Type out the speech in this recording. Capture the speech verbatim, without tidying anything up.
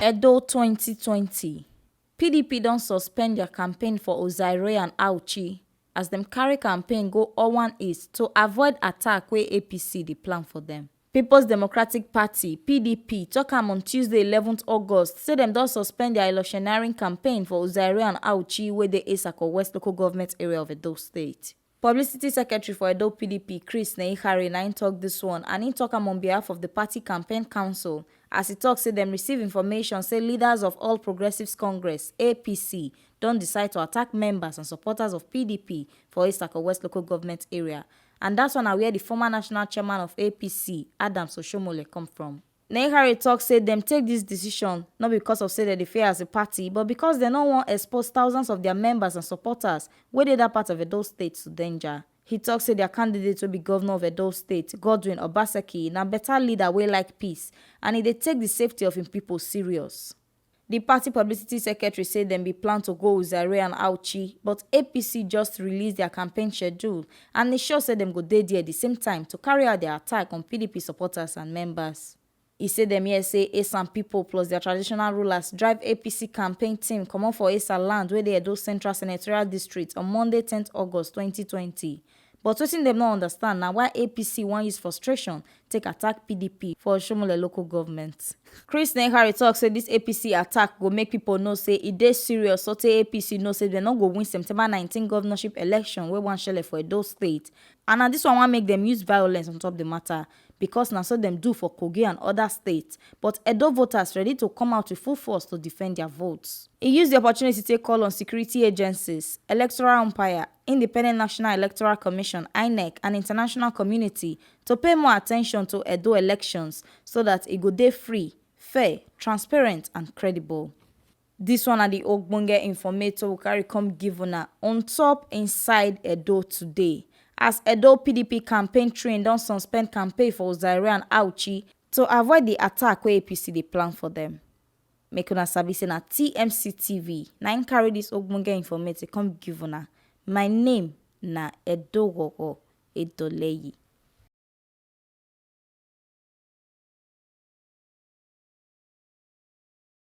Edo twenty twenty, P D P don suspend their campaign for Ozaire and Auchi as dem carry campaign go Owan East to avoid attack wey A P C dey plan for dem. People's Democratic Party, P D P, talk am on Tuesday, eleventh August, say dem don suspend their electioneering campaign for Ozaire and Auchi wey dey Esako West Local Government Area of Edo State. Publicity Secretary for Edo P D P, Chris Neihari, na im talk this one, and im talk am on behalf of the party campaign council, as e talk say dem receive information say leaders of All Progressives Congress, A P C, don decide to attack members and supporters of P D P for Esako West Local Government Area, and that's one na where the former national chairman of A P C, Adams Oshomole, come from. Neihari talk say dem take this decision not because of say dem dey fear as a party, but because dem no wan expose thousands of their members and supporters wey dey that part of Edo State to danger. He talk say their candidate wey be governor of Edo State, Godwin Obaseki, na better leader wey like peace, and e dey take the safety of im people serious. The party publicity secretary say dem be plan to go Uzare and Auchi, but A P C just release their campaign schedule, and e sure say dem go dey there the same time to carry out their attack on P D P supporters and members. E say dem hear say Esan people plus their traditional rulers drive A P C campaign team comot for Esan land wey dey Edo Central Senatorial District on Monday, tenth August twenty twenty. But wetin dem no understand na why A P C wan use frustration take attack P D P for Oshomole local government. Chris Neihari talk say this A P C attack go make people know say e dey serious, sotey A P C know say dem no go win September nineteen governorship election wey wan shele for Edo State. And na this one wan make dem use violence on top the matter, because na so dem do for Kogi and other states. But Edo voters ready to come out with full force to defend their votes. E use the opportunity take call on security agencies, electoral umpire, Independent National Electoral Commission, INEC, and international community to pay more attention to Edo elections so that e go dey free, fair, transparent, and credible. This one na the ogbonge informator we carry come give una on top inside Edo today. As Edo P D P campaign train don suspend campaign for Ozaire and Auchi to avoid the attack wey A P C dey plan for them. Make una sabi say na T M C T V na im carry this ogbonge informate come give una. My name na Edo Gogo Edoleyi.